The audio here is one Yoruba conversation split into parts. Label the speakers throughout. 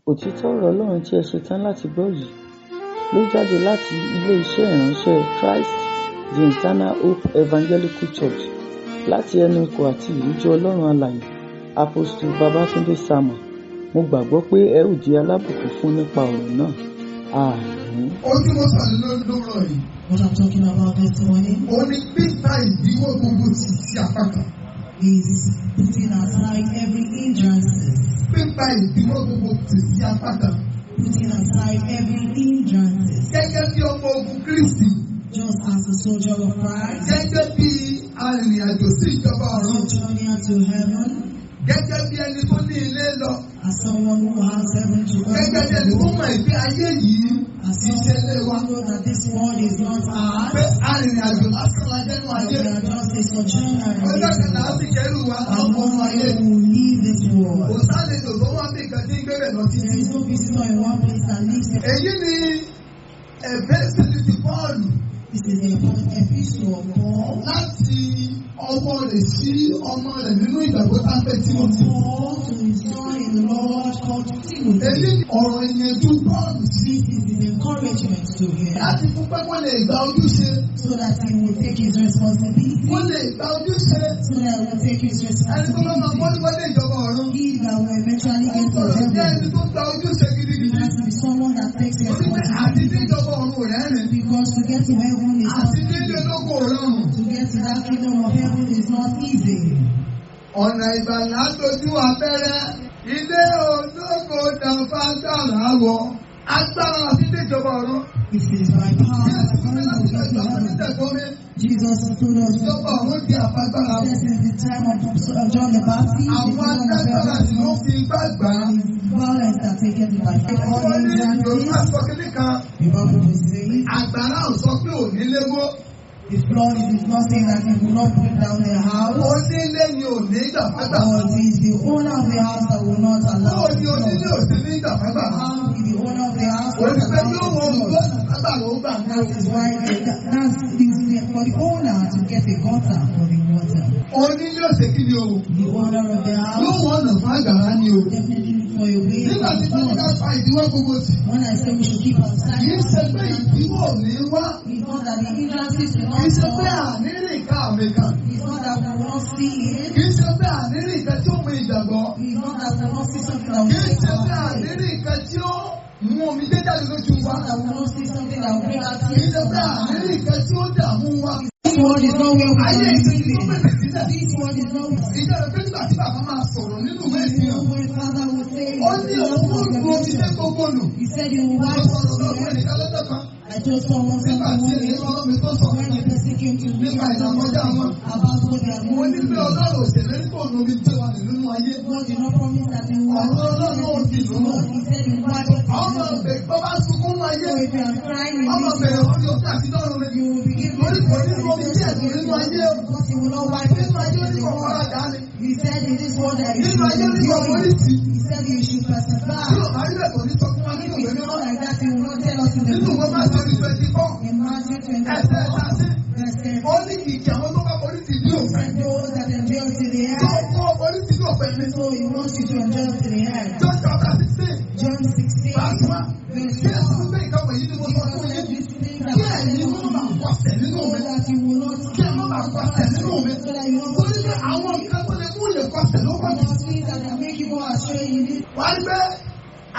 Speaker 1: Òtítọ́ ọ̀rọ̀ Ọlọ́run tí ẹ ṣe tán láti gbọ́ yìí ló jáde láti ilé-iṣẹ́ ìránṣẹ́ Christ the Eternal Hope Evangelical Church láti ẹnu ikọ̀ àti ìríjú Ọlọ́run alààyè Apostle Babatunde Samuel. Mo gbàgbọ́ pé ẹ ó di alábùkún fún nípa ọ̀rọ̀ náà. Àmín.
Speaker 2: Ohun tí mo sọ̀rọ̀ lórí lówùrọ̀ yìí,
Speaker 3: What I'm talking about this morning
Speaker 2: ó ní pípa ìdíwọ́ gbogbo tì sí apá kan.
Speaker 3: is putting aside every hindrances.
Speaker 2: Pípa ìdíwọ́ gbogbo tì sí apá kan.
Speaker 3: Putting aside every hindrances.
Speaker 2: Gẹ́gẹ́ bí ọmọ ogun Kristi,
Speaker 3: Just as a soldier of Christ,
Speaker 2: gẹ́gẹ́ bí arìnrìn-àjò sí ìjọba
Speaker 3: as
Speaker 2: ọ̀run,
Speaker 3: a journey to heaven,
Speaker 2: gẹ́gẹ́ bí ẹni tó ní ilé lọ,
Speaker 3: as someone who has heaven to
Speaker 2: gẹ́gẹ́ bí ẹni tó
Speaker 3: earth,
Speaker 2: mọ̀ ìgbé ayé yìí
Speaker 3: as
Speaker 2: kì í ṣe ilé wa.
Speaker 3: someone who knows that this world is not
Speaker 2: Pé
Speaker 3: ours,
Speaker 2: arìnrìn-àjò lásán la jẹ́ nínú
Speaker 3: that
Speaker 2: ayé.
Speaker 3: we are just a sojourner in
Speaker 2: Ọjọ́
Speaker 3: this
Speaker 2: kan là á
Speaker 3: world.
Speaker 2: sì kẹ́rù wa
Speaker 3: And
Speaker 2: lọ́mọ
Speaker 3: one
Speaker 2: ayé.
Speaker 3: day we will leave this
Speaker 2: Kò
Speaker 3: world.
Speaker 2: sálejò tó wá bí nǹkan tí ń gbébẹ̀ lọ
Speaker 3: There
Speaker 2: títí.
Speaker 3: is no visitor in one place that lives there.
Speaker 2: Èyí ni ẹ̀fẹ́ ti Pọ́ọ̀lù
Speaker 3: This is the epistle of Paul.
Speaker 2: láti ọwọ́ rẹ̀ sí ọmọ rẹ̀ nínú ìgbàgbọ́ tá a fẹ́ Tímótì.
Speaker 3: Paul to his son in the Lord called Timothy.
Speaker 2: Èyí ni ọ̀rọ̀ ìyànjú Pọ́ọ̀lù sí
Speaker 3: This is his encouragement to him
Speaker 2: láti fún pé kó lè gba ojúṣe
Speaker 3: so that he will take his responsibility.
Speaker 2: kó lè gba ojúṣe
Speaker 3: So that he will take his
Speaker 2: ẹni tó bá máa
Speaker 3: responsibility.
Speaker 2: mọ́lúwọ́lé ìjọba ọ̀run.
Speaker 3: He that will eventually
Speaker 2: Ó
Speaker 3: get to
Speaker 2: gbọ́dọ̀ jẹ́
Speaker 3: heaven.
Speaker 2: ẹni tó gba ojúṣe
Speaker 3: He
Speaker 2: gidigidi.
Speaker 3: has to be someone that takes
Speaker 2: Torí pé àti
Speaker 3: responsibility.
Speaker 2: dé ìjọba ọ̀run rẹ̀ rìn.
Speaker 3: Because to get to heaven is not
Speaker 2: Àti dé ilé
Speaker 3: easy.
Speaker 2: ológo ò rọrùn.
Speaker 3: To get to that kingdom of heaven is not easy.
Speaker 2: Ọ̀nà ìgbàlà dojú abẹ́rẹ́. Ilé ológo dàgbà gbàrà wọ. Agbára àti dé ìjọba ọ̀run.
Speaker 3: It is by power
Speaker 2: Jésù
Speaker 3: that
Speaker 2: fún mi
Speaker 3: we
Speaker 2: láti
Speaker 3: will
Speaker 2: lọ
Speaker 3: get to
Speaker 2: ìjọba
Speaker 3: heaven.
Speaker 2: nítẹ̀kọ́ mi.
Speaker 3: Jesus told us
Speaker 2: Ìjọba ọ̀run di àfagbára.
Speaker 3: this is the time of John the Baptist. The
Speaker 2: Àwọn
Speaker 3: kingdom of
Speaker 2: alágbára
Speaker 3: heaven
Speaker 2: sì ló fi ipá gbà á.
Speaker 3: is violence that taketh by force. All
Speaker 2: Wọ́n ní Yorùbá
Speaker 3: hindrances.
Speaker 2: sọ kíní kan.
Speaker 3: The Bible will say,
Speaker 2: Àgbàrá ò sọ pé òní léwó.
Speaker 3: the flood is not saying that it will not bring down the house,
Speaker 2: Onílé ni òní gbà fágbà.
Speaker 3: but it is the owner of the house that will not allow
Speaker 2: Báwo
Speaker 3: the
Speaker 2: ni onílé
Speaker 3: flood.
Speaker 2: ò sí ní gbà fágbà?
Speaker 3: How will the owner of the house not
Speaker 2: Òní pé
Speaker 3: allow
Speaker 2: yóò
Speaker 3: the
Speaker 2: wọ
Speaker 3: flood?
Speaker 2: ògbónà fágbà ló gbà.
Speaker 3: That is why that's is for the owner to get a gutter for the water.
Speaker 2: Onílé ò ṣe kí ni o?
Speaker 3: The owner of the
Speaker 2: Yóò
Speaker 3: house
Speaker 2: wọ ọ̀nà fún àgbàrá ni o.
Speaker 3: definitely look for a way
Speaker 2: Nígbà
Speaker 3: for
Speaker 2: tí
Speaker 3: the
Speaker 2: wọ́n ní ká
Speaker 3: flood.
Speaker 2: fa ìdíwọ́ gbogbo tì.
Speaker 3: When I say we should keep our
Speaker 2: Kì í
Speaker 3: silence,
Speaker 2: ṣe pé ìdíwọ́ ò ní wá.
Speaker 3: it's not that the hindrances will
Speaker 2: Kì í
Speaker 3: not
Speaker 2: ṣe pé
Speaker 3: come.
Speaker 2: àní rí nǹkan àmì kan.
Speaker 3: It's not that we will not see it.
Speaker 2: Kì í ṣe pé àní rí nǹkan tí ó mú ìgbàgbọ́.
Speaker 3: It's not that we will not see something that
Speaker 2: Kì
Speaker 3: will
Speaker 2: í
Speaker 3: take
Speaker 2: ṣe
Speaker 3: our
Speaker 2: pé àní
Speaker 3: faith.
Speaker 2: rí nǹkan tí ó mú omijé jáde lójú
Speaker 3: It's
Speaker 2: wa.
Speaker 3: not that we will not see something that will bring out
Speaker 2: Kì í
Speaker 3: tears
Speaker 2: ṣe
Speaker 3: from
Speaker 2: pé
Speaker 3: our
Speaker 2: àní rí
Speaker 3: eyes.
Speaker 2: nǹkan tí ó dààmú wa.
Speaker 3: This world is not where we
Speaker 2: Ayé
Speaker 3: are
Speaker 2: ìṣèlú tó
Speaker 3: living.
Speaker 2: pèsè sílẹ̀.
Speaker 3: This world is not
Speaker 2: Ìjọba pé nígbà tí bàbá máa sọ̀rọ̀ nínú ìwé ìfihàn.
Speaker 3: where Father will say,
Speaker 2: Ó ní òun ó lu omijé gbogbo nù.
Speaker 3: He said he will
Speaker 2: Mo
Speaker 3: wipe
Speaker 2: sọ̀rọ̀ lọ́wọ́
Speaker 3: tears.
Speaker 2: ẹnìkan lọ́jọ́ kan.
Speaker 3: I told someone
Speaker 2: Nígbà
Speaker 3: something
Speaker 2: tí
Speaker 3: one
Speaker 2: èyí
Speaker 3: day.
Speaker 2: ọlọ́run mi tó sọ̀rọ̀
Speaker 3: When the person came to me
Speaker 2: nípa
Speaker 3: and told me
Speaker 2: ìlàkọjá wọn.
Speaker 3: about what they are
Speaker 2: Mo
Speaker 3: going
Speaker 2: ní pé
Speaker 3: through,
Speaker 2: Ọlọ́run ò ṣèlérí kò nu omijé wa nù nínú ayé.
Speaker 3: God did not promise that he will wipe
Speaker 2: Ọ̀rọ̀ Ọlọ́run ò dì
Speaker 3: tears.
Speaker 2: lónà.
Speaker 3: He said he will wipe
Speaker 2: Àwọn ọmọ
Speaker 3: tears.
Speaker 2: ọbẹ̀ tó bá sunkún nínú ayé.
Speaker 3: So if you are crying in
Speaker 2: Ọmọ
Speaker 3: this
Speaker 2: bẹ̀rẹ̀
Speaker 3: world,
Speaker 2: orí ọ̀fẹ́ àti lọ́run mi.
Speaker 3: you will begin to
Speaker 2: Lórí kò nínú omijé ẹ̀dùn nínú ayé o.
Speaker 3: Because he will not wipe
Speaker 2: Nínú ayé
Speaker 3: tears.
Speaker 2: ó ní kò faradà ni.
Speaker 3: He said in this world that you
Speaker 2: Nínú
Speaker 3: should
Speaker 2: ayé ó ní kò
Speaker 3: endure.
Speaker 2: forí tì.
Speaker 3: He said you should
Speaker 2: Tí
Speaker 3: persevere.
Speaker 2: ò bá rí bẹ́ẹ̀ kò ní sọ fún wa nínú
Speaker 3: If
Speaker 2: ìwé
Speaker 3: it's
Speaker 2: mímọ́.
Speaker 3: not like that, he will not tell us in the
Speaker 2: Nínú ìwé
Speaker 3: book.
Speaker 2: máa ṣe ní 24.
Speaker 3: In Matthew
Speaker 2: Ẹsẹ̀
Speaker 3: 24,
Speaker 2: 13.
Speaker 3: verse 13,
Speaker 2: Ó ní kìkì àwọn tó bá forí tì ní òfin.
Speaker 3: those that endure to the
Speaker 2: Tó
Speaker 3: end.
Speaker 2: kó forí tì ní òfin mi.
Speaker 3: So he wants you to endure to the end.
Speaker 2: John chapter 16,
Speaker 3: John 16,
Speaker 2: verse 1.
Speaker 3: verse
Speaker 2: Jésù
Speaker 3: 1.
Speaker 2: gbé nǹkan wọ̀nyí ni mo sọ fún
Speaker 3: Jesus said
Speaker 2: yín.
Speaker 3: these things
Speaker 2: Kí
Speaker 3: are
Speaker 2: ẹ̀yin má bàa kọsẹ̀ nínú
Speaker 3: so
Speaker 2: mi.
Speaker 3: that you will not
Speaker 2: Kí ẹ má bàa kọsẹ̀ nínú mi.
Speaker 3: so that you will not
Speaker 2: Torí pé àwọn nǹkan tó lè mú ìyẹn kọsẹ̀ ló pọ̀ jù.
Speaker 3: those things that can make you go astray in this.
Speaker 2: Wàá rí pé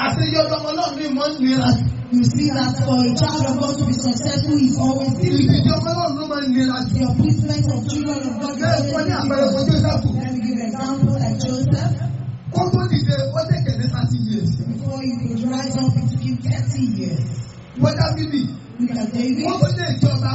Speaker 2: àṣeyọrí ọmọ náà ní ìmọ̀ ń nira jù.
Speaker 3: You see that for a child of God to be successful is always difficult.
Speaker 2: Ìdíje ọmọ náà ló máa ń nira jù.
Speaker 3: The upliftment of children of God is
Speaker 2: Bẹ́ẹ̀ fún ní
Speaker 3: always
Speaker 2: àpẹẹrẹ
Speaker 3: difficult.
Speaker 2: fún Jósẹ́fù.
Speaker 3: Let me give an example like Joseph.
Speaker 2: Kó tó dìde, ó tẹ̀kẹ̀ ní 30 years.
Speaker 3: Before he could rise up, it took him 30 years.
Speaker 2: Wọ́n Dáfídì,
Speaker 3: Look at David.
Speaker 2: wọ́n tó dé ìjọba,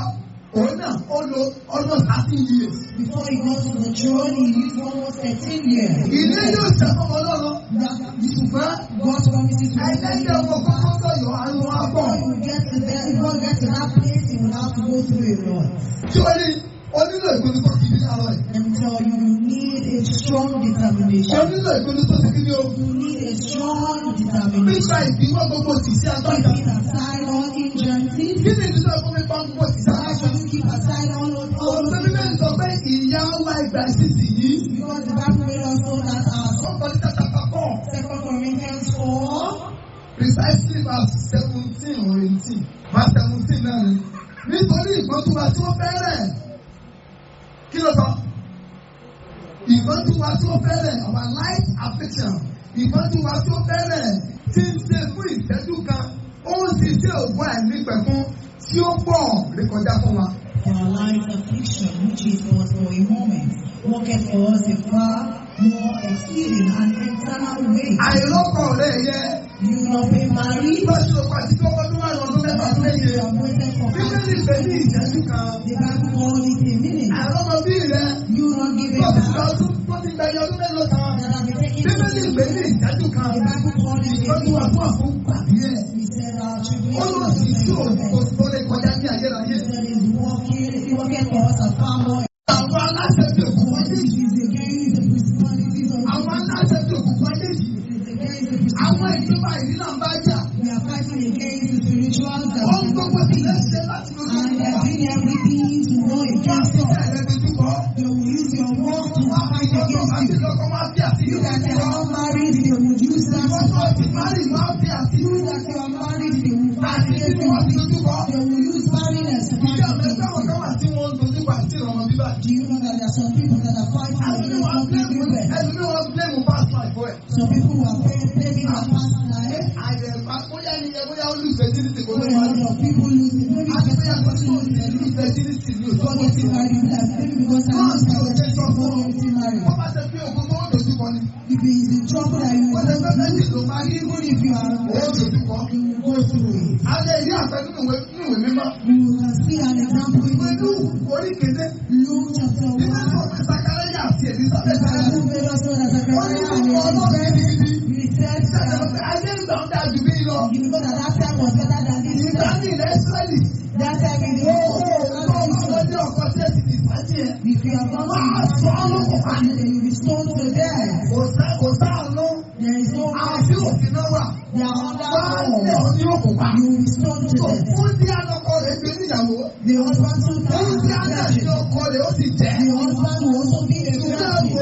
Speaker 2: òun náà ó lo almost 13 years.
Speaker 3: Before he got to the throne, he used almost 13 years.
Speaker 2: Ilé yóò ṣe ọmọ ọlọ́run.
Speaker 3: That
Speaker 2: Ṣùgbọ́n
Speaker 3: God's promises will
Speaker 2: ẹlẹ́dẹ̀ ọmọ kọ́kọ́ sọ̀yọ̀ àrùn abọ̀.
Speaker 3: Before he will get to there, before he get to that place, he will have to go through a lot.
Speaker 2: Tí ó ní onílò ìpinnu tó kìí ní àárọ̀ yìí.
Speaker 3: Let me tell you, you need a strong determination.
Speaker 2: Onílò ìpinnu tó ti kí ní o.
Speaker 3: You need a strong determination.
Speaker 2: Pípa ìdíwọ́ gbogbo tì sí agbára.
Speaker 3: Keeping aside all hindrances.
Speaker 2: Kí ni ìdíwọ́ fún mi pa gbogbo tì sí
Speaker 3: Why
Speaker 2: agbára?
Speaker 3: should you keep aside all
Speaker 2: Òun tó
Speaker 3: all
Speaker 2: bíbélì sọ pé ìyá wa ìgbà ìsinsìnyí.
Speaker 3: because the Bible made us know that our
Speaker 2: Wọ́n kọ́ ní chapter 4.
Speaker 3: Second Corinthians 4,
Speaker 2: Precisely verse 17 or 18. Verse 17 náà ni. Nítorí ìpọ́njú wa tí ó fẹ́rẹ̀. Kí ló sọ? Ìpọ́njú wa tí ó fẹ́rẹ̀, our light affliction. Ìpọ́njú wa tí ó fẹ́rẹ̀ tí ń ṣe fún ìṣẹ́jú kan. Ó ń sì ṣe ògùn àìní pẹ̀kún tí ó pọ̀ rékọjá fún wa.
Speaker 3: For our light affliction, which is but for a moment, worketh for us a far more exceeding and eternal weight.
Speaker 2: Àìlọ́kọ̀ rẹ̀ yẹ.
Speaker 3: You not be married,
Speaker 2: Bá ṣe lọ́kọ̀ àti tó ọdún márùn-ún ọdún mẹ́fà ọdún méje.
Speaker 3: you have waited for
Speaker 2: Bíbélì pè ní ìṣẹ́jú kan.
Speaker 3: The Bible called it a minute.
Speaker 2: Àìrọ́mọbí rẹ̀
Speaker 3: You not giving
Speaker 2: tó ti gba
Speaker 3: birth
Speaker 2: ọdún tó ti gba iye ọdún mélòó kan.
Speaker 3: that have been taken
Speaker 2: Bíbélì pè ní ìṣẹ́jú kan.
Speaker 3: The Bible called it a
Speaker 2: Ìtọ́jú wa
Speaker 3: minute.
Speaker 2: fún àfúnpà díẹ̀.
Speaker 3: He said our
Speaker 2: Ó
Speaker 3: tribulation
Speaker 2: lọ sí sí òkú tó lè kọjá ní ayérayé.
Speaker 3: He said is working, he worketh for us a far more.
Speaker 2: Àwọn aláṣẹ ti òkùnkùn ayé
Speaker 3: It
Speaker 2: yìí.
Speaker 3: is against the principalities of
Speaker 2: Àwọn aláṣẹ ti òkùnkùn ayé yìí.
Speaker 3: It is against the
Speaker 2: Àwọn
Speaker 3: principalities.
Speaker 2: ìjọba ìlú náà ń bá jà.
Speaker 3: We are fighting against the spirituals that
Speaker 2: Ohun gbogbo ti lè ṣe láti lójú
Speaker 3: and they
Speaker 2: wa.
Speaker 3: are doing everything to go
Speaker 2: Wọ́n
Speaker 3: against
Speaker 2: fi
Speaker 3: us.
Speaker 2: iṣẹ́ rẹ̀ dojú kọ.
Speaker 3: They will use your work to
Speaker 2: Wọ́n fi
Speaker 3: fight
Speaker 2: ìjọba
Speaker 3: against
Speaker 2: àti
Speaker 3: you.
Speaker 2: lọ́kọ wá bí àti
Speaker 3: You that
Speaker 2: ìlú
Speaker 3: are not married, they will use that
Speaker 2: Wọ́n
Speaker 3: to
Speaker 2: tó
Speaker 3: fight
Speaker 2: ti márì wá bí àti
Speaker 3: You that you are married, they will fight
Speaker 2: àti
Speaker 3: against
Speaker 2: tí wọ́n fi
Speaker 3: you.
Speaker 2: dojú kọ.
Speaker 3: They will use barrenness to fight
Speaker 2: Ìjọ
Speaker 3: against
Speaker 2: mẹ́ta wọn
Speaker 3: you.
Speaker 2: kan wà tí wọ́n ń dojú kọ àti ìrọ̀mọ́ bíbá.
Speaker 3: Do you know that there are some people that are fighting
Speaker 2: Ẹlòmíì
Speaker 3: against
Speaker 2: wọ́n
Speaker 3: not giving birth?
Speaker 2: ẹlòmíì wọ́n blame past life for ẹ̀.
Speaker 3: Some people who are blaming their past life.
Speaker 2: Àyẹ̀fà bóyá ni ẹ bóyá ó lose virginity kò tó
Speaker 3: Where a
Speaker 2: wá.
Speaker 3: lot of people lose it. Maybe
Speaker 2: Àti
Speaker 3: because
Speaker 2: bóyá
Speaker 3: I
Speaker 2: kò tó
Speaker 3: lose it.
Speaker 2: lose virginity ní
Speaker 3: Before
Speaker 2: òtún
Speaker 3: getting married, maybe because I
Speaker 2: Wọ́n
Speaker 3: lose
Speaker 2: ti
Speaker 3: my
Speaker 2: ò jẹ́
Speaker 3: virginity
Speaker 2: sọ fún
Speaker 3: before
Speaker 2: ọ.
Speaker 3: getting married.
Speaker 2: Wọ́n bá ṣe pé ogun tó ń dojú kọ ni.
Speaker 3: If he is in trouble that you
Speaker 2: Wọ́n ṣe
Speaker 3: will
Speaker 2: pé
Speaker 3: go
Speaker 2: méjì
Speaker 3: through,
Speaker 2: ló máa rí
Speaker 3: even if you are
Speaker 2: ó dojú kọ.
Speaker 3: you will go through it.
Speaker 2: Alẹ́ ilé àpẹ nínú ìwé nínú ìwé mímọ́.
Speaker 3: You can see an example in
Speaker 2: Ìwé Lúùkù orí kéde.
Speaker 3: Luke chapter
Speaker 2: Bíbélì
Speaker 3: 1.
Speaker 2: sọ pé Sakaraya àti
Speaker 3: The
Speaker 2: Elizabeth
Speaker 3: Bible made us know that
Speaker 2: Wọ́n ní
Speaker 3: Zechariah and
Speaker 2: gbogbo ọlọ́run
Speaker 3: Elizabeth
Speaker 2: gidigidi.
Speaker 3: researched
Speaker 2: Ṣé
Speaker 3: that
Speaker 2: ayé ìgbà ń dáa jù bí lọ?
Speaker 3: you know that that time was better than this
Speaker 2: Ìgbà
Speaker 3: time.
Speaker 2: ní ilẹ̀ Ísírẹ́lì.
Speaker 3: That time in the
Speaker 2: Ó
Speaker 3: old
Speaker 2: ó ọmọdé ọkọ tí ẹ ti di ìsájí ẹ̀.
Speaker 3: If you have gone
Speaker 2: Wọ́n á sọ ọ́ lóko pa.
Speaker 3: to the you will be stoned to death.
Speaker 2: Kò sá kò sáànú.
Speaker 3: There is no
Speaker 2: Àti
Speaker 3: mercy.
Speaker 2: òfin náà wà.
Speaker 3: They are under
Speaker 2: Wọ́n á lẹ̀
Speaker 3: law.
Speaker 2: ọ́ ní òkú pa.
Speaker 3: You will be stoned to
Speaker 2: So
Speaker 3: death.
Speaker 2: fún tí ànọkọ rẹ̀ gbé níyàwó.
Speaker 3: The husband took
Speaker 2: Fún tí àná
Speaker 3: her.
Speaker 2: ní ọkọ rẹ̀ ó sì jẹ́.
Speaker 3: The husband will also be a
Speaker 2: Ṣùgbọ́n
Speaker 3: virgin.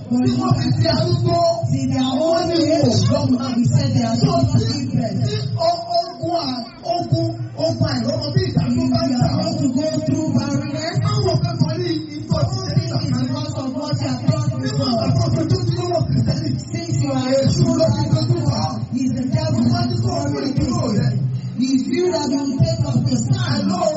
Speaker 2: wo tí wọ́n fi di arúgbó.
Speaker 3: See their
Speaker 2: Wọ́n
Speaker 3: own
Speaker 2: ní wọn ò
Speaker 3: age.
Speaker 2: lọ́mọ.
Speaker 3: He said they are
Speaker 2: So
Speaker 3: not
Speaker 2: tí
Speaker 3: give birth.
Speaker 2: tí ogun ogun àìrọ́mọ bí
Speaker 3: If
Speaker 2: ìdàgbò
Speaker 3: you
Speaker 2: bá ń
Speaker 3: are
Speaker 2: jà ọ́.
Speaker 3: going to go through barrenness,
Speaker 2: Báwo fẹ́ kọ ní ìtọ́ ti ṣe nígbà
Speaker 3: it's
Speaker 2: kan ní?
Speaker 3: because of what you have done
Speaker 2: Nígbà
Speaker 3: before.
Speaker 2: tó fi tó dúró kìrìsìtẹ́nì.
Speaker 3: Since you are a
Speaker 2: Èṣù
Speaker 3: true
Speaker 2: ló fi dojú kọ.
Speaker 3: is the devil
Speaker 2: Wọ́n ti kó owó ìdúró rẹ̀.
Speaker 3: If you that you take up your stand,
Speaker 2: Àlọ́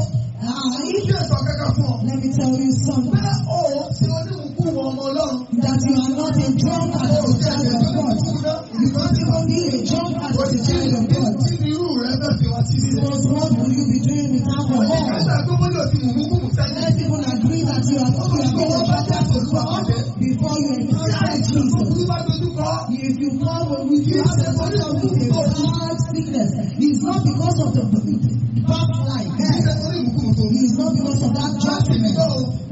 Speaker 3: I,
Speaker 2: ìdí ẹ̀sọ́ kankan fún ọ.
Speaker 3: let me tell you something,
Speaker 2: Pé o ò ṣe onímùkú wọn ọmọ Ọlọ́run.
Speaker 3: that you are not a drunkard
Speaker 2: O
Speaker 3: as
Speaker 2: ò
Speaker 3: a
Speaker 2: ṣe
Speaker 3: child
Speaker 2: ẹ̀jẹ̀
Speaker 3: of
Speaker 2: tó
Speaker 3: God.
Speaker 2: kú náà.
Speaker 3: You can't even be a drunkard as a child of God.
Speaker 2: Kí ni irú rẹ bẹ́ẹ̀ fi wá sí ilé?
Speaker 3: Because what will you be doing with alcohol?
Speaker 2: Oníkàtà tó bóyá ti mú mú sẹ́yìn.
Speaker 3: Let people agree that you are you are being a drunkard before, before you
Speaker 2: Tí
Speaker 3: encounter
Speaker 2: àìsàn tó
Speaker 3: Jesus.
Speaker 2: burú bá dojú kọ.
Speaker 3: If you come with you have a battle with a bad sickness, it's not because of the bad life.
Speaker 2: Kì í ṣe torí ìmùkúmu tó mú.
Speaker 3: It's not because of that judgment.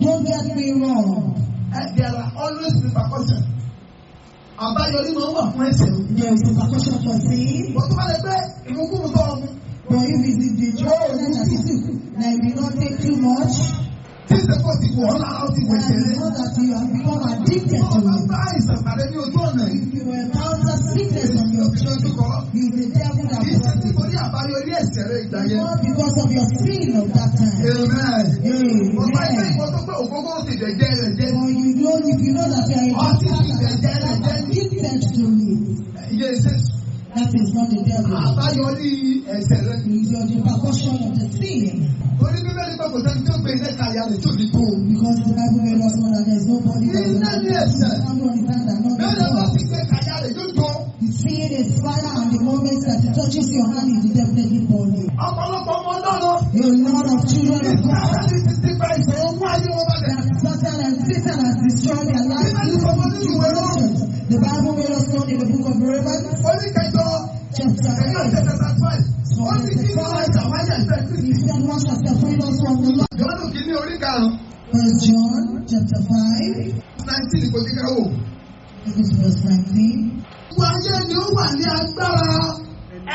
Speaker 3: Don't get me wrong.
Speaker 2: There are always repercussions. Àbáyọrí máa ń wà fún ẹ̀ṣẹ̀ o.
Speaker 3: There is repercussion for sin.
Speaker 2: Wọ́n tó bá lè pé ìmùkúmu tó ọmú.
Speaker 3: But if it's the judgment that you took, that you did not take too much,
Speaker 2: Tí ìṣe kò ti wọ̀ ọ́ lára ó ti wẹ̀
Speaker 3: and
Speaker 2: ṣẹlẹ̀.
Speaker 3: it's not that you have become addicted
Speaker 2: Tó o
Speaker 3: to
Speaker 2: bá
Speaker 3: it.
Speaker 2: bá àìsàn pàdé ní ojú ọ̀nà yìí.
Speaker 3: If you encounter sickness on your
Speaker 2: Èṣù ló fi dojú kọ.
Speaker 3: it's the devil that
Speaker 2: Kì í ṣe
Speaker 3: brought it.
Speaker 2: nítorí àbáyọrí ẹ̀ṣẹ̀ rẹ ìgbà yẹn.
Speaker 3: Not because of your sin of that time.
Speaker 2: Amen. Bàbá ilé
Speaker 3: Amen.
Speaker 2: ìwọ tó pé ògógóró ti dẹ̀jẹ̀ rẹ̀ jẹ́.
Speaker 3: But you know, if you know that you are a
Speaker 2: Ọtí ti
Speaker 3: drunkard
Speaker 2: dẹ̀jẹ̀ rẹ̀
Speaker 3: and
Speaker 2: jẹ́.
Speaker 3: addicted to it,
Speaker 2: Iye iṣẹ́
Speaker 3: that is not the devil.
Speaker 2: àbáyọrí ẹ̀ṣẹ̀ rẹ̀.
Speaker 3: It is your repercussion of the sin.
Speaker 2: Torí Bíbélì pé kò sẹ́ni tí ó gbé ilé ka ìyá rẹ̀ tí ò ní tó.
Speaker 3: Because the Bible made us know that there is nobody that will
Speaker 2: Iná ní ẹ̀ṣẹ̀.
Speaker 3: not on the hand and not
Speaker 2: Bẹ́ẹ̀ni
Speaker 3: the
Speaker 2: bá
Speaker 3: God.
Speaker 2: ti gbé ka ìyá rẹ̀ yóò jó.
Speaker 3: The sin is fire, and the moment that it touches your hand, it will definitely burn you.
Speaker 2: Ọ̀pọ̀lọpọ̀ ọmọ Ọlọ́run.
Speaker 3: A lot of children of God
Speaker 2: Ìgbà tí ti gba ìṣòro mú ayé wọn balẹ̀.
Speaker 3: that Satan and Satan has destroyed their life.
Speaker 2: Bíbélì sọ fún nínú ìwé Róòmù.
Speaker 3: The Bible made us know in the book of Romans,
Speaker 2: Orí kẹjọ
Speaker 3: chapter
Speaker 2: ẹ̀yọ́
Speaker 3: 8.
Speaker 2: chapter 5. Ó ní kí ló wá ìṣàwáyà ìfẹ́
Speaker 3: He
Speaker 2: Kristi.
Speaker 3: said, "What shall separate us from the love?"
Speaker 2: Jọ́nù kìíní orí karùn-ún.
Speaker 3: First John chapter 5,
Speaker 2: 19 kò ní ká wò.
Speaker 3: this is verse 19.
Speaker 2: Gbogbo ayé ni ó wà ní agbára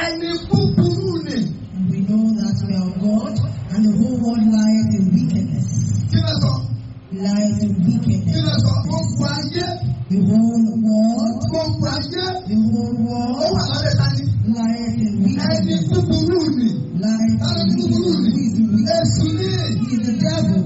Speaker 2: ẹni búburú ni.
Speaker 3: And we know that we are of God, and the whole world lieth in wickedness.
Speaker 2: Kí ló sọ?
Speaker 3: Lieth in
Speaker 2: Kí
Speaker 3: wickedness.
Speaker 2: ló sọ? Gbogbo ayé,
Speaker 3: The whole world,
Speaker 2: gbogbo ayé,
Speaker 3: the whole
Speaker 2: ó
Speaker 3: world
Speaker 2: wà lábẹ́ tani.
Speaker 3: lieth Lies in
Speaker 2: Ẹni
Speaker 3: wickedness.
Speaker 2: búburú ni.
Speaker 3: Lies
Speaker 2: Táwọn
Speaker 3: in
Speaker 2: ẹni búburú
Speaker 3: wickedness.
Speaker 2: ni.
Speaker 3: Who is the wicked?
Speaker 2: Èṣù ni.
Speaker 3: He is the devil.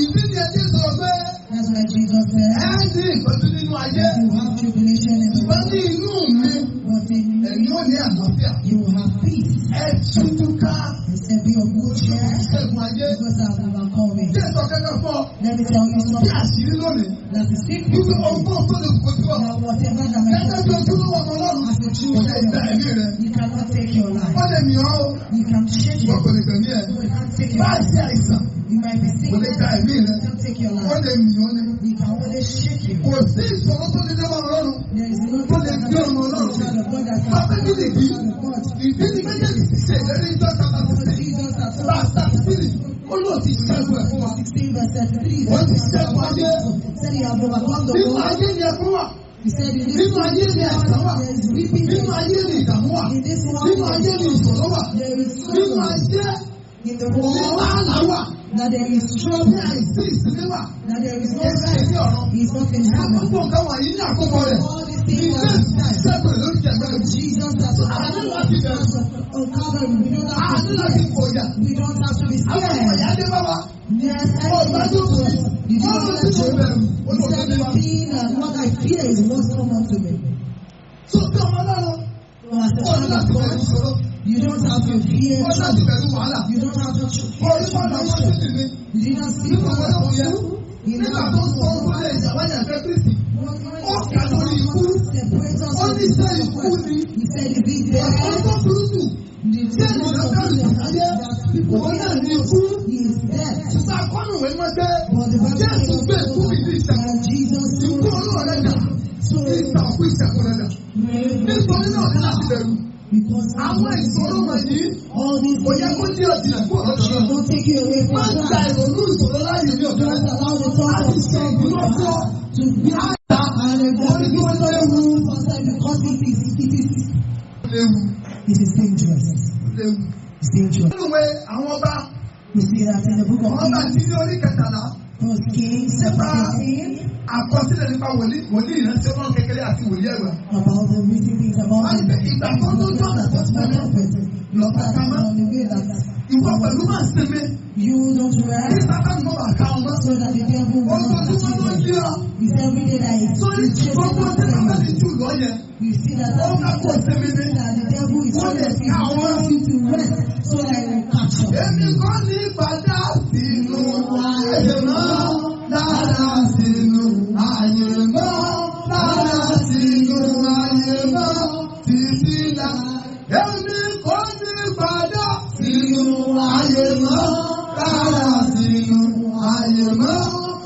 Speaker 2: Ìdí ni ẹni sọ pé
Speaker 3: That's why Jesus
Speaker 2: ẹ
Speaker 3: said,
Speaker 2: ní ìpọ́njú nínú ayé.
Speaker 3: you have tribulation in the
Speaker 2: Ṣùgbọ́n
Speaker 3: world,
Speaker 2: ní inú mi,
Speaker 3: but in me
Speaker 2: ẹ̀yin ò ní àlàáfíà.
Speaker 3: you will have peace.
Speaker 2: Ẹ tújú ká
Speaker 3: He said, be of good cheer,
Speaker 2: ṣẹ́gun ayé.
Speaker 3: because I have overcome it.
Speaker 2: Kí ẹ sọ kẹ́kẹ́ fún ọ
Speaker 3: Let me tell you
Speaker 2: bí
Speaker 3: something.
Speaker 2: àṣírí lónìí.
Speaker 3: That's a secret.
Speaker 2: Wípé ọgbọ́n tó lè kojú ọ.
Speaker 3: That whatever that might
Speaker 2: Gẹ́gẹ́ bí ojúlówó ọmọ Ọlọ́run,
Speaker 3: as a true
Speaker 2: kò lè gba ẹ̀mí rẹ̀.
Speaker 3: you cannot take your life.
Speaker 2: Wọ́n lè mì ọ́ o,
Speaker 3: You can shake
Speaker 2: wọ́n
Speaker 3: it.
Speaker 2: kò lè gbẹ̀mí ẹ̀.
Speaker 3: You can't take your
Speaker 2: Bá a
Speaker 3: life.
Speaker 2: ṣe àìsàn,
Speaker 3: You might be sick.
Speaker 2: kò lè gba ẹ̀mí
Speaker 3: You
Speaker 2: rẹ̀.
Speaker 3: can't take your
Speaker 2: Wọ́n
Speaker 3: life.
Speaker 2: lè mì ọ́ ni.
Speaker 3: You can only shake you.
Speaker 2: Kò sí ìṣòro tó lè dé bá Ọlọ́run.
Speaker 3: There is no
Speaker 2: Tó lè gbé ọmọ Ọlọ́run.
Speaker 3: child of God that can
Speaker 2: Bàbá mi lè bí.
Speaker 3: child of God.
Speaker 2: Ìdí ni méjèèjì ti ṣe ìlérí ìjọ chapter
Speaker 3: Because
Speaker 2: 16.
Speaker 3: Jesus has
Speaker 2: Verse 33. Ó lóò ti ṣẹ́gun ẹ̀ fún wa.
Speaker 3: 16 verse 33.
Speaker 2: Wọ́n ti ṣẹ́gun ayé.
Speaker 3: Said he has overcome the
Speaker 2: Nínú
Speaker 3: world.
Speaker 2: ayé ni ẹkún wà.
Speaker 3: He said in this
Speaker 2: Nínú ayé ni àìsàn wà.
Speaker 3: there is weeping.
Speaker 2: Nínú ayé ni ìdààmú wà.
Speaker 3: In this world
Speaker 2: Nínú ayé ni ìṣòro wà.
Speaker 3: there is
Speaker 2: Nínú
Speaker 3: sorrow.
Speaker 2: ayé
Speaker 3: In the
Speaker 2: ni
Speaker 3: world
Speaker 2: wàhálà wà.
Speaker 3: that there is
Speaker 2: Ní
Speaker 3: trouble.
Speaker 2: àìsí ìsinmi wà.
Speaker 3: That there is no
Speaker 2: Èsì
Speaker 3: rest.
Speaker 2: ní ọ̀run.
Speaker 3: He is not in heaven.
Speaker 2: Gbogbo nǹkan wọ̀nyí ní àkókò rẹ̀.
Speaker 3: All these
Speaker 2: Ní
Speaker 3: things
Speaker 2: ilé
Speaker 3: are in time.
Speaker 2: ìṣẹ́gun rẹ̀ lórí ẹ̀gbẹ́ rẹ̀.
Speaker 3: Jesus has
Speaker 2: A ní láti bẹ̀rù.
Speaker 3: on Calvary. We don't
Speaker 2: A
Speaker 3: have
Speaker 2: ní
Speaker 3: to
Speaker 2: láti
Speaker 3: fear.
Speaker 2: fòyà.
Speaker 3: We don't have to be
Speaker 2: Àwọn
Speaker 3: scared.
Speaker 2: ìfòyà dé bá wa.
Speaker 3: Yes,
Speaker 2: Ó gbájú òkú.
Speaker 3: Did you
Speaker 2: Wọ́n lọ
Speaker 3: not
Speaker 2: sí mo bẹ̀rù.
Speaker 3: He
Speaker 2: Olùkọ́
Speaker 3: said,
Speaker 2: dé
Speaker 3: the
Speaker 2: bá mi.
Speaker 3: thing and what I fear is what's come unto me.
Speaker 2: Tó bí ọmọ Ọlọ́run,
Speaker 3: So as a
Speaker 2: ó ní
Speaker 3: child of
Speaker 2: láti bẹ̀rù
Speaker 3: God,
Speaker 2: ìṣòro.
Speaker 3: you don't have to fear
Speaker 2: Ó ní láti
Speaker 3: trouble.
Speaker 2: bẹ̀rù wàhálà.
Speaker 3: You don't have to fear
Speaker 2: Orí bọ́ọ̀lù àwọn
Speaker 3: tribulation.
Speaker 2: títì mi.
Speaker 3: You did not see
Speaker 2: Nínú ọ̀rọ̀
Speaker 3: what
Speaker 2: yẹn,
Speaker 3: in
Speaker 2: nígbà tó sọ ohun tó lè ṣàwáyà fẹ́ Kristi, ó kà lórí ikú.
Speaker 3: Separate us
Speaker 2: Ó
Speaker 3: from
Speaker 2: ní iṣẹ́ ikú ni.
Speaker 3: He said, is it
Speaker 2: Ọ̀pọ̀
Speaker 3: there?
Speaker 2: tó burú jù
Speaker 3: The
Speaker 2: tí ènìyàn bẹ̀rù jù láyé,
Speaker 3: that people
Speaker 2: òun náà ní ikú.
Speaker 3: is death.
Speaker 2: Ṣùgbọ́n akọ́nùwé mọ́ pé
Speaker 3: But the Bible
Speaker 2: Jésù gbé ikú mi ní ìṣẹ́gun.
Speaker 3: that Jesus
Speaker 2: Ikú olóró rẹ̀ dà.
Speaker 3: so
Speaker 2: Ìgbà òkú ìṣẹ́gun rẹ̀ dà. Nítorí náà ní láti bẹ̀rù.
Speaker 3: because
Speaker 2: Àwọn ìṣòro wọ̀nyí
Speaker 3: all these
Speaker 2: kò yẹ kó
Speaker 3: things
Speaker 2: dí ọ̀jìnà kúrò lọ́dọ̀
Speaker 3: should
Speaker 2: Ọlọ́run.
Speaker 3: not take you away
Speaker 2: Má
Speaker 3: from
Speaker 2: gba
Speaker 3: Christ.
Speaker 2: ìrònú ìṣòro láàyè ní ọ̀dọ̀
Speaker 3: Don't
Speaker 2: rẹ̀.
Speaker 3: allow the thought
Speaker 2: Láti
Speaker 3: of
Speaker 2: ṣe ìdúró fún ọ.
Speaker 3: to be
Speaker 2: Àgbà
Speaker 3: and
Speaker 2: orí tó léwu.
Speaker 3: because
Speaker 2: Léwu.
Speaker 3: it is dangerous.
Speaker 2: Léwu.
Speaker 3: It's dangerous.
Speaker 2: Nínú ìwé àwọn ọba,
Speaker 3: We see that in the book of
Speaker 2: àwọn ọba
Speaker 3: Kings,
Speaker 2: tí ní orí kẹtàlá,
Speaker 3: First Kings chapter 13,
Speaker 2: àkọsílẹ̀ nípa wòlíì wòlíì ìrántí Ọlọ́run kékeré àti wòlíì ẹ̀gbà.
Speaker 3: about the written things about
Speaker 2: Wọ́n ní pé ìgbà tó tó tọ̀nà tó ti tẹ̀lé lọ́ba ká mọ́.
Speaker 3: on the way that
Speaker 2: Ìwọ pẹ̀lú máa sinmi.
Speaker 3: you don't
Speaker 2: Kí
Speaker 3: rest
Speaker 2: Sátánì mọ̀ bá ká ọmọ.
Speaker 3: so that the devil will not
Speaker 2: Ojoojúmọ́ ló
Speaker 3: touch
Speaker 2: yí
Speaker 3: you.
Speaker 2: ọ.
Speaker 3: It's every day that it's
Speaker 2: Sórí gbogbo tí Sátánì jù lọ yẹn.
Speaker 3: You see that
Speaker 2: Ó ká kó sinmi ní.
Speaker 3: that the devil is
Speaker 2: Wọ́n lè
Speaker 3: trying to
Speaker 2: ká ọmọ.
Speaker 3: wants you to rest so that he will catch you.
Speaker 2: Èmi kọ́ ní padà sínú ayé mọ́ lára sínú ayé mọ́ lára sínú ayé mọ́ títí là. Èmi kọ́ ní padà sínú ayé mọ́ lára sínú ayé mọ́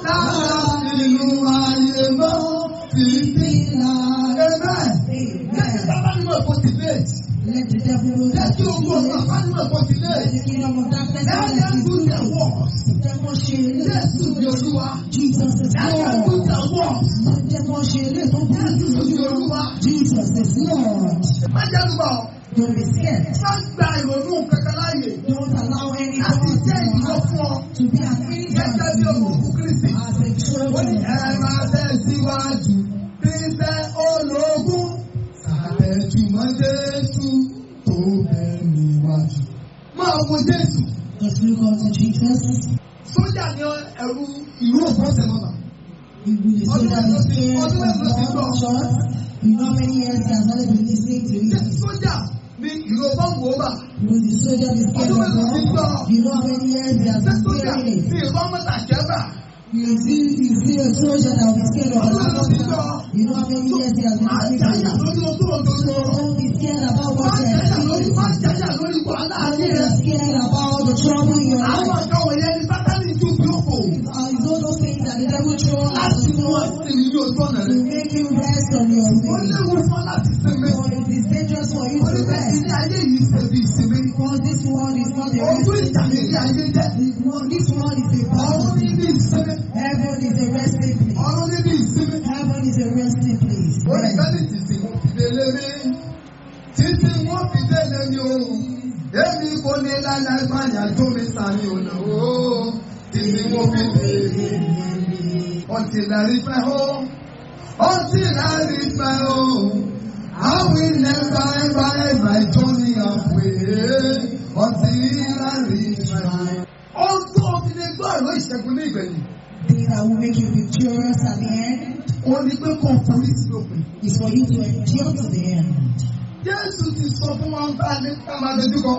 Speaker 2: lára sínú ayé mọ́ títí là. Amen. Jẹ́ kí
Speaker 3: Amen.
Speaker 2: sábà nínú ẹ̀kọ́ ti lé.
Speaker 3: Let the devil know
Speaker 2: Jẹ́
Speaker 3: that
Speaker 2: kí ogun ọ̀sán bá nínú ẹ̀kọ́ ti lé.
Speaker 3: the kingdom of darkness
Speaker 2: Let them do their works.
Speaker 3: Jẹ́ kó ṣe eléyìí.
Speaker 2: Jésù ni Olúwa.
Speaker 3: Jesus is
Speaker 2: Let them do
Speaker 3: Lord.
Speaker 2: their works.
Speaker 3: Jẹ́ kó ṣe eléyìí tó burú jù
Speaker 2: Jésù ni
Speaker 3: lójú wọn.
Speaker 2: Olúwa.
Speaker 3: Jesus is Lord.
Speaker 2: Má jẹ́ lùbọ̀.
Speaker 3: Don't be scared.
Speaker 2: Má gba ìrònú kankan láàyè.
Speaker 3: Don't allow any
Speaker 2: Láti
Speaker 3: thought
Speaker 2: jẹ́
Speaker 3: in your
Speaker 2: ìdíwọ́
Speaker 3: heart
Speaker 2: fún ọ.
Speaker 3: to be an hindrance
Speaker 2: Gẹ́gẹ́ bí
Speaker 3: to
Speaker 2: ọmọ
Speaker 3: you
Speaker 2: ogun Kristi.
Speaker 3: as a
Speaker 2: Ó ní
Speaker 3: children.
Speaker 2: ẹ máa tẹ̀síwájú. Fífẹ́ ológun. Sàtẹ̀jùmọ̀ Jésù tó bẹ̀ níwájú. Máa wo Jésù.
Speaker 3: Just look unto Jesus.
Speaker 2: Sójà ni ẹ̀rù ìlú òfófó mọ́ta.
Speaker 3: He will so that he scared of God short. You know how many years he has already been listening to it.
Speaker 2: Sójà ni ìlú bọ́ǹbù ó bà.
Speaker 3: Will the soldier be scared of God? You know how many years he has
Speaker 2: Ṣé
Speaker 3: been
Speaker 2: sójà
Speaker 3: hearing it.
Speaker 2: ni ìbọn mọ́ta jẹ́ bà?
Speaker 3: You see a soldier that will be scared of God. You know how many years he has been
Speaker 2: Má
Speaker 3: listening to
Speaker 2: jáyà
Speaker 3: it.
Speaker 2: lórí ohun tó ń dojú
Speaker 3: So
Speaker 2: ọ.
Speaker 3: don't be scared about
Speaker 2: Má
Speaker 3: what you are
Speaker 2: jáyà lórí má
Speaker 3: experiencing.
Speaker 2: jáyà lórí wàhálà
Speaker 3: Don't
Speaker 2: ayé
Speaker 3: be
Speaker 2: rẹ̀.
Speaker 3: scared about the trouble in your
Speaker 2: Àwọn
Speaker 3: life.
Speaker 2: nǹkan wọ̀nyẹn ni Sátánì ju bí ó kò.
Speaker 3: It's all those things that the devil throw at
Speaker 2: Láti
Speaker 3: you
Speaker 2: mú ọ sinmi ní ojú ọ̀nà
Speaker 3: to
Speaker 2: rẹ̀.
Speaker 3: make you rest on your
Speaker 2: Ó
Speaker 3: way.
Speaker 2: léwu fún ọ láti sinmi.
Speaker 3: So it is dangerous for you
Speaker 2: Ó
Speaker 3: to
Speaker 2: ní pé
Speaker 3: rest
Speaker 2: ilé ayé yìí ṣe bí ìsinmi.
Speaker 3: because this world is not a
Speaker 2: Ogún
Speaker 3: resting
Speaker 2: ìjà ní ilé
Speaker 3: place.
Speaker 2: ayé jẹ́.
Speaker 3: This world is a
Speaker 2: Ọ̀run
Speaker 3: battle.
Speaker 2: ní bí ìsinmi.
Speaker 3: Heaven is a resting place.
Speaker 2: Ọ̀run ní bí ìsinmi.
Speaker 3: Heaven is a resting place.
Speaker 2: Ó ní ká ní títí wọ́n fi délé mi. Títí wọ́n fi délé mi o. Èmi kò ní láíláí fàyà jó mi sàmì ọ̀nà o. Títí wọ́n fi délé mi. Until I reach my home. Until I reach my home. I will never ever end my journey halfway until I reach my. Ohun tó fi lè gbọ́ ìró ìṣẹ́gun ní ìgbẹ̀yìn.
Speaker 3: Thing that will make you victorious at the end
Speaker 2: Ó ní pé kò forí sí òpin.
Speaker 3: is for you to endure to the end.
Speaker 2: Jésù ti sọ fún wa bá a ní ká máa dojú kọ.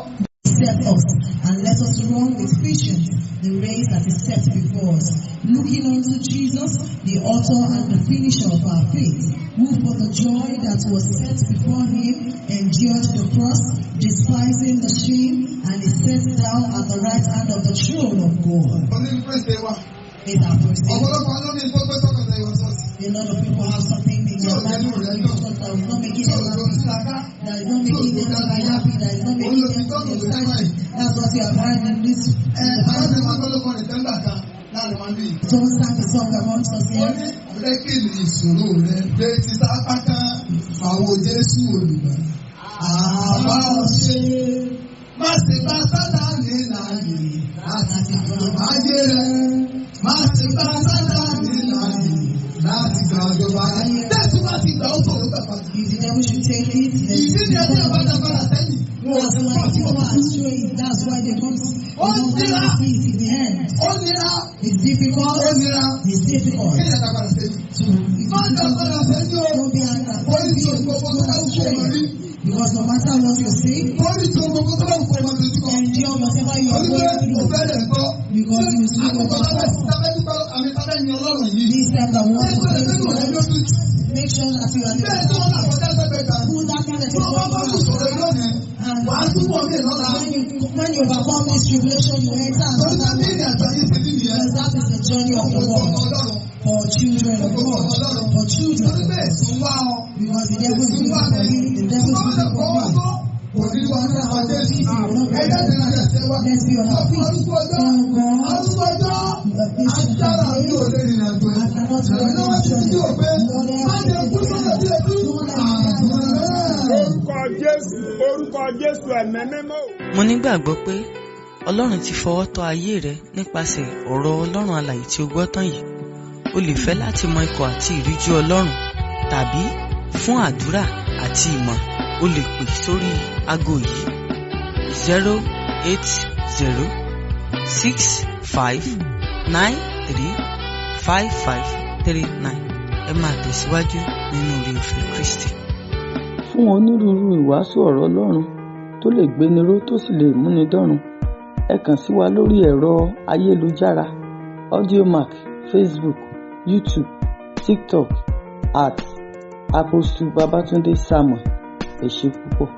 Speaker 3: Set us and let us run with patience the race that is set before us, looking unto Jesus, the author and the finisher of our faith, who for the joy that was set before him endured the cross, despising the shame, and is set down at the right hand of the throne of God.
Speaker 2: Oní pèsè wa.
Speaker 3: Is our first day.
Speaker 2: Ọ̀pọ̀lọpọ̀ ló ní tó gbé sọ́kàn lẹ́yìn ọ̀sọ́ọ̀sì.
Speaker 3: A lot of people have something in their life that is not making them happy, that is not making them to be happy, that is not making them to be excited. That's what you have heard in this.
Speaker 2: Ẹ arábìnrin wa tó ló kọrin tẹ́ńgbà kan láàrin wa bí.
Speaker 3: Someone sang a song amongst us
Speaker 2: Ó
Speaker 3: here.
Speaker 2: ní ọ̀rẹ́ kí ni ìṣòro rẹ gbé ti sápá kan àwọn Jésù olùgbà. Àbá ọ̀ṣẹ́ má ṣe bá Sátánì láàyè láti gbàjọba ayé rẹ. Má ṣe bá Sátánì láàyè láti gbàjọba ayé. Tẹ̀sùn bá ti gbà ó sọ̀rọ̀ gbà padà.
Speaker 3: If the devil should take it, then
Speaker 2: Ìdí ni ẹni ọba dàgbàrà sẹ́yìn. Wọn ò
Speaker 3: that's
Speaker 2: sí
Speaker 3: why
Speaker 2: pọ̀ tí
Speaker 3: people
Speaker 2: wọ́n
Speaker 3: are astray. That's why they don't,
Speaker 2: Ó
Speaker 3: they don't
Speaker 2: nira.
Speaker 3: see it in the end.
Speaker 2: Ó nira.
Speaker 3: It's difficult.
Speaker 2: Ó nira.
Speaker 3: It's difficult
Speaker 2: Kí ni dàgbàrà sẹ́yìn?
Speaker 3: to.
Speaker 2: Má dàgbàrà sẹ́yìn o.
Speaker 3: Don't be angry.
Speaker 2: Orí tí o gbogbo tó bá wù kó o rí.
Speaker 3: Because no matter what you say,
Speaker 2: Orí tí o gbogbo tó bá wù kó o máa dojú kọ.
Speaker 3: endure whatever you are
Speaker 2: Torí pé
Speaker 3: going
Speaker 2: o
Speaker 3: through.
Speaker 2: fẹ́ lẹ̀ gbọ́.
Speaker 3: Because you see
Speaker 2: Àkókò
Speaker 3: what
Speaker 2: tábẹ́ tábẹ́ dúpẹ́ àmì tábẹ́ yin Ọlọ́run yìí.
Speaker 3: This time that
Speaker 2: Ṣé
Speaker 3: want to
Speaker 2: ìgbọ́dọ̀
Speaker 3: praise
Speaker 2: nínú rẹ̀
Speaker 3: God,
Speaker 2: ló dùn?
Speaker 3: make sure that you are
Speaker 2: Bẹ́ẹ̀ tí wọ́n là kọjá sẹ́gbẹ̀ẹ́ kan.
Speaker 3: Who that kind of
Speaker 2: Tí wọ́n bá bá kù sọ̀rọ̀ lónìí,
Speaker 3: And
Speaker 2: wàá túbọ̀ mí lọ́la.
Speaker 3: when you overcome this tribulation, you enter
Speaker 2: Torí pé
Speaker 3: another
Speaker 2: bí ìrìn àjò yìí ti rí nìyẹn.
Speaker 3: because that is the journey of the
Speaker 2: Ọ̀pọ̀ ọmọ
Speaker 3: world
Speaker 2: Ọlọ́run.
Speaker 3: for children of
Speaker 2: Ọ̀pọ̀ ọmọ
Speaker 3: God.
Speaker 2: Ọlọ́run.
Speaker 3: For children.
Speaker 2: Torí pé èsùn wá ọ.
Speaker 3: Because the devil is looking for you, the devil is looking for me.
Speaker 2: Kò ní wá ní àwọn Jésù. Ẹ̀jẹ̀ ti rìn ẹsẹ̀ wa.
Speaker 3: Let's be on our feet.
Speaker 2: Arúgbó ọjọ́.
Speaker 3: Tell God,
Speaker 2: Arúgbó ọjọ́. Agbára mi ò lè rìnrìn àjò
Speaker 3: I
Speaker 2: yìí.
Speaker 3: cannot
Speaker 2: Ìrìn
Speaker 3: run
Speaker 2: náà
Speaker 3: this
Speaker 2: ti
Speaker 3: journey.
Speaker 2: di òpin.
Speaker 3: Lord,
Speaker 2: Má jẹ́ kú sọ́dọ̀ bí etí. Àmín.
Speaker 4: Orúkọ Jésù, orúkọ Jésù, ẹ̀mẹ́ mímọ́.
Speaker 1: Mo nígbàgbọ́ pé Ọlọ́run ti fọwọ́ tọ́ ayé rẹ nípasẹ̀ ọ̀rọ̀ Ọlọ́run alààyè tí o gbọ́ tán yìí. O lè fẹ́ láti mọ ikọ̀ àti ìríjú Ọlọ́run tàbí fún àdúrà àti ìmọ̀, o lè pè sórí aago yìí: 08065935539. Ẹ máa tẹ̀síwájú nínú oore ọ̀fẹ́ Kristi. Fún onírúurú ìwàásù ọ̀rọ̀ Ọlọ́run tó lè gbéni ró tó sì lè múni dọ́run, ẹ kàn sí wa lórí ẹ̀rọ ayélujára Audiomack, Facebook, YouTube, TikTok @ApostleBabatunde Samuel. Ẹ ṣé púpọ̀.